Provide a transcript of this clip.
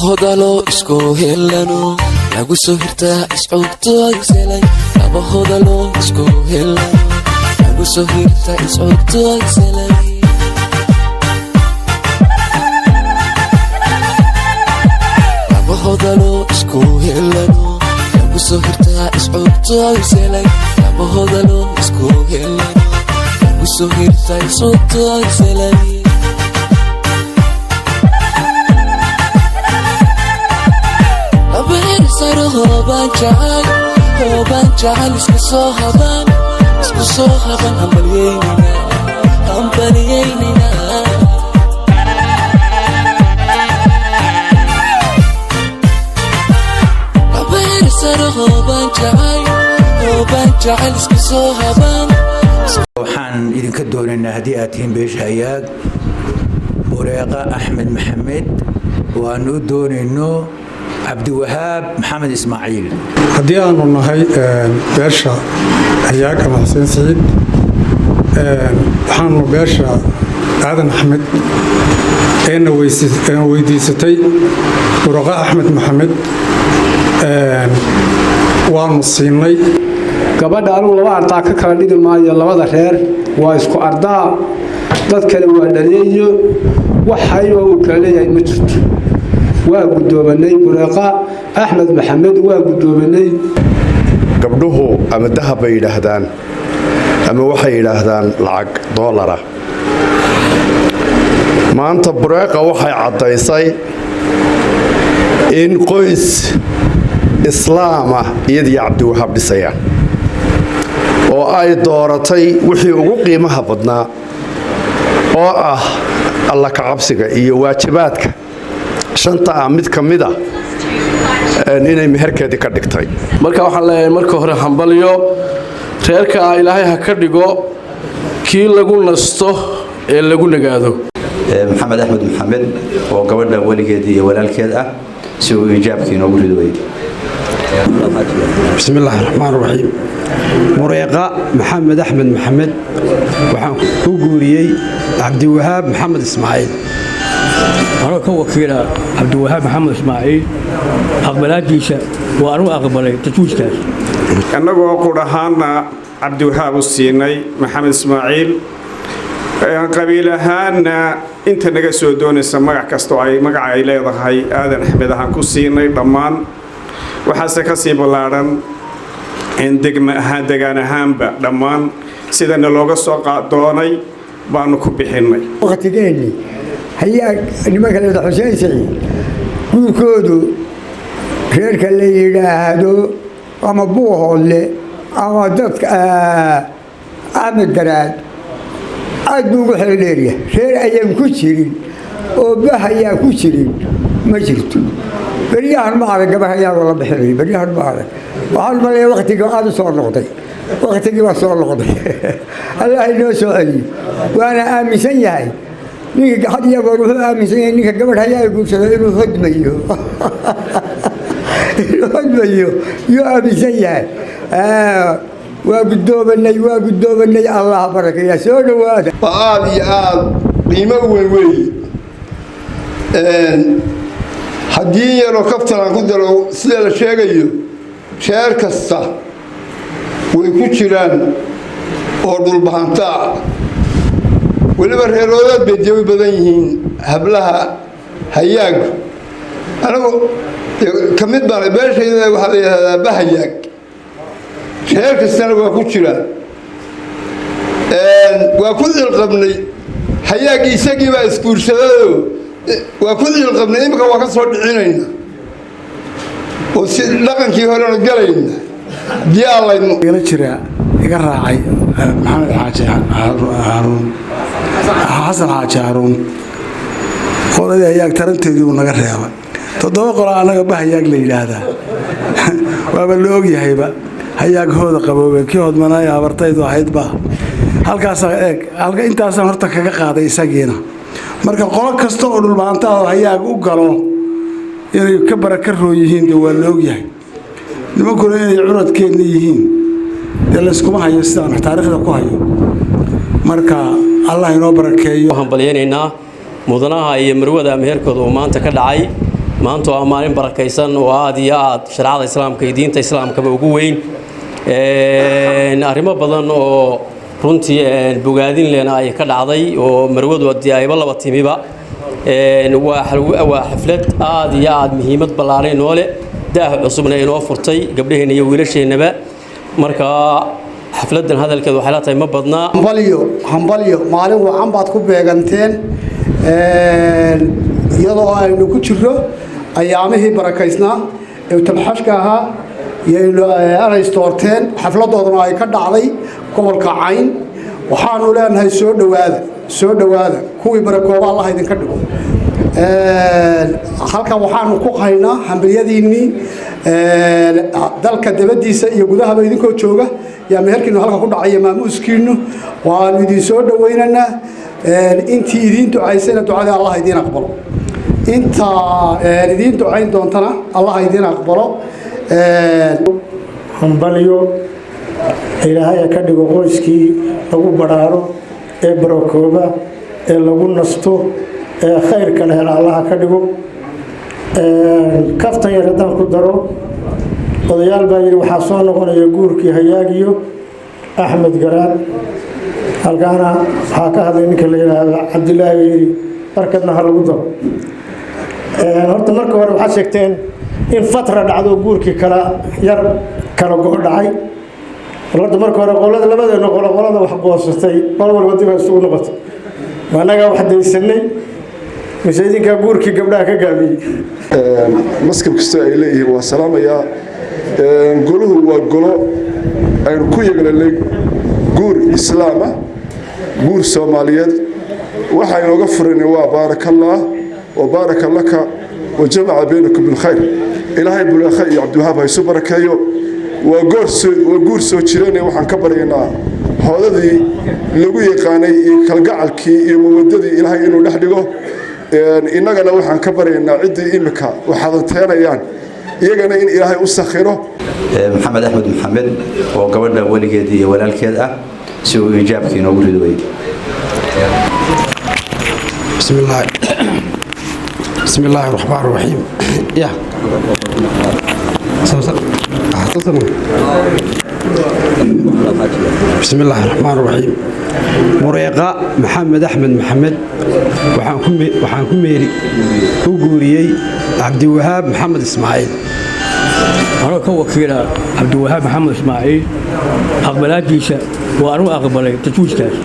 Hodalo isku helano, lagu soo hirtaa iscogto iselay. Laba hodalo isku helano, lagu soo hirtaa iscogto iselay. Laba hodalo isku helano, lagu soo hirtaa iscogto iselay. Laba hodalo isku helano, lagu soo hirtaa iscogto iselay. Saro hoobaan jecel, hoobaan jecel, isku soo habaan, isku soo haban. Hambalyeynina, hambalyeynina. Saro hoobaan jecel, hoobaan jecel, isku soo habaan. Waxaan idinka doonaynaa, haddii aad tihiin beesha Hayaag, Bureeqa Axmed Maxamed oo aanu u doonayno Cabdiwahaab Maxamed Ismaaciil. Haddii aanu nahay beesha Hayaag ama Xuseen Siciid, waxaanu beesha Aadan Axmed eena weydiisatay Buraqa Axmed Maxamed waanu siinay. Gabadha anigu laba ardaa ka kala dhigi maayo, labada reer waa isku ardaa, dad kale waa dhaleeyo, wax hayba uu kala leeyahay ma jirto. Waa guddoomanay Bureeqa Axmed Maxamed, waa guddoomanay. Gabdhuhu ama dahab bay yidhaahdaan ama waxay yidhaahdaan lacag doolara. Maanta Bureeqa waxay caddaysay in qoys islaama iyadiyo Cabdiwahaab dhisayaan, oo ay dooratay wixii ugu qiimaha badnaa oo ah Alla kacabsiga iyo waajibaadka shanta ah mid ka mid a inay meherkeedii ka dhigtay. Marka waxaan leeyahay, marka hore hambalyo reerka ah, Ilaahay ha ka dhigo kii lagu nasto ee lagu nagaado. Maxamed Axmed Maxamed oo gabadha weligeed iyo walaalkeed ah si uu iijaabkii inoogu ridway. Bismi illaahi raxmaan raxiim. Bureeqa Maxamed Axmed Maxamed waxaan ku guuriyey Cabdiwahaab Maxamed Ismaaciil. Anoo ka wakiila Cabdiwahaab Maxamed Ismaaciil, aqbalaadiisa waa anugu aqbalay tajwiijkaas. Annagoo qur ahaanna Cabdiwahaab u siinay Maxamed Ismaaciil, qabiil ahaanna inta naga soo doonaysa magac kastoo ay magaca ay leedahay Aadan Axmed ahaan ku siinay dhammaan. Waxaase ka sii ballaadhan degma ahaan, degaan ahaanba dhammaan sidana looga soo doonay baanu ku bixinnay. Waqtigeennii hayaa nimanka leeda Xuseen Siciid guurkoodu reerka la yidhaahdo ama Buuhoodle ama dadka Axmed Garaad aad buu ugu xeeldheeryahay. Reer ayaan ku jirin oo bah ayaa ku jirin ma jirto. Beryahan ma arag gabar hayaagoo la bixinayo, beryahan ma arag. Waxaan maleeya waktigii aad u soo noqday, waktigii baa soo noqday, Allah inoo soo celiyo. Waana aaminsan yahay ninka had iyo goor wuxuu aaminsan yahay ninka gabadh hayaa guursado inuu hodmayo, inuu hodmayo yuu aaminsan yahay. Waa guddoobanay, waa guddoobanay. Allah barakeeya, soo dhowaada. Waa aada iyo aada qiimo weyn weeye. Haddii yaroo kaftan aan ku daro, sida la sheegayo reer kasta way ku jiraan oo dhulbahantaa, weliba reeroodaad bay dee u badan yihiin hablaha Hayaagu. Anigu ka mid baan beeshayda, waxaa la yidhahdaa Bahayaag, reer kastana waa ku jiraan. Waa ku cilqabnay Hayaaggii, isagii baa isguursadayoo waa ku cilqabnay. Imika waa ka soo dhicinayna oo si dhaqankii horena galayna haddii Allaynu igala jira, iga raacay Maxamed Xaaji Haaruun, Xasan Xaaji Haaruun. Qoladii Hayaag taranteedii buu naga reebay. 7 qola annaga Bahayaag la yidhaahdaa, waaba la ogyahayba. Hayaag hooda qaboobe kii hodmanaayo habartaydu ahaydba halkaasaa eeg. Intaasaan horta kaga qaaday isagiina. Marka qolo kasta oo dhulbaantaha Hayaag u galo inay ka baraka roon yihiin dee waa la ogyahay. Nimankuna inay curadkeenna yihiin dee layskuma hayo, sidaan taariikhda ku hayo. Marka Allah inoo barakeeyo. Hambalyaynaynaa mudanaha iyo marwada meherkooda uu maanta ka dhacay. Maanta waa maalin barakaysan oo aad iyo aad shareecada islaamka iyo diinta islaamkaba ugu weyn. Arrimo badan oo runtii bogaadin lena ay ka dhacday oo marwadu haddii ayba laba timiba. Waa xaflad aad iyo aad muhiimad ballaaran inoo leh, daah cusubna inoo furtay gabdhaheenna iyo wiilasheennaba. Marka xafladan hadalkeedu waxay la tahay ma badnaa. Hambalyo, hambalyo! Maalin wacan baad ku beeganteen, iyadoo aynu ku jirro ayaamihii barakaysnaa ee talxashka ahaa yaynu arays doorteen, xafladooduna ay ka dhacday gobolka Cayn. Waxaanu leenahay soo dhowaada, soo dhowaada, kuwii barakooba Allah idinka dhigo. Halkan waxaanu ku haynaa hambalyadiinnii dalka dabadiisa iyo gudahaba idinkoo jooga yaa meherkiinu halka ku dhacaya maamuuskiinu. Waanu idin soo dhowaynaynaa. Intii idiin ducaysayna ducadii Allah idiin aqbalo, inta idiin ducayn doontana Allah idiin aqbalo. Hambalyo! Ilaahay ha ka dhigo qoyskii lagu badhaaro ee barakooba ee lagu nasto ee khayrka la hela, Allaha ka dhigo. Kaftan yar haddaan ku daro, odayaal baa yidhi waxaa soo noqonaya guurkii Hayaagiyo Axmed Garaad. Halkaana waxaa ka hadlay ninka la yidhaahdo Cabdilaahi, oo yidhi barkadna ha lagu daro. Horta marka hore waxaad sheegteen in fatra dhacdo, guurkii kala yar kala go' dhacay. Horta marka hore qolada labadeena qolo, qolada wax goosatay, qol walba dib ha isugu noqoto. Ma annagaa wax daysanay mise idinkaa guurkii gabdhaha ka gaabiyey? Maskab kastoo ay leeyihiin waa salaamayaa. Goluhu waa golo aynu ku yeglanay guur islaama, guur Soomaaliyeed. Waxa inooga furan waa baaraka Allah wa baaraka laka wa jamaca baynakum bilkhayr. Ilaahay Buleekha iyo Cabdiwahaab ha isu barakeeyo. Waa guur soo jireenay. Waxaan ka baryaynaa hoodadii lagu yaqaanay iyo kalgacalkii iyo mawadadii Ilaahay inuu dhex dhigo. Innagana waxaan ka baryaynaa ciddii imika waxaadanteenayaan iyagana in Ilaahay u sakhiro. Maxamed Axmed Maxamed oo gabadha weligeed iyo walaalkeed ah si uu iijaabkii inoogu ridway. بسم الله، بسم الله الرحمن الرحيم، يا بسم الله الرحمن الرحيم. Mureeqa Maxamed Axmed Maxamed waxaan ku meeri u guuriyey Cabdiwahaab Maxamed Ismaaciil. Anoo ka wakiila Cabdiwahaab Maxamed Ismaaciil aqbalaadiisa, waa anu aqbalay tajwiijkaas.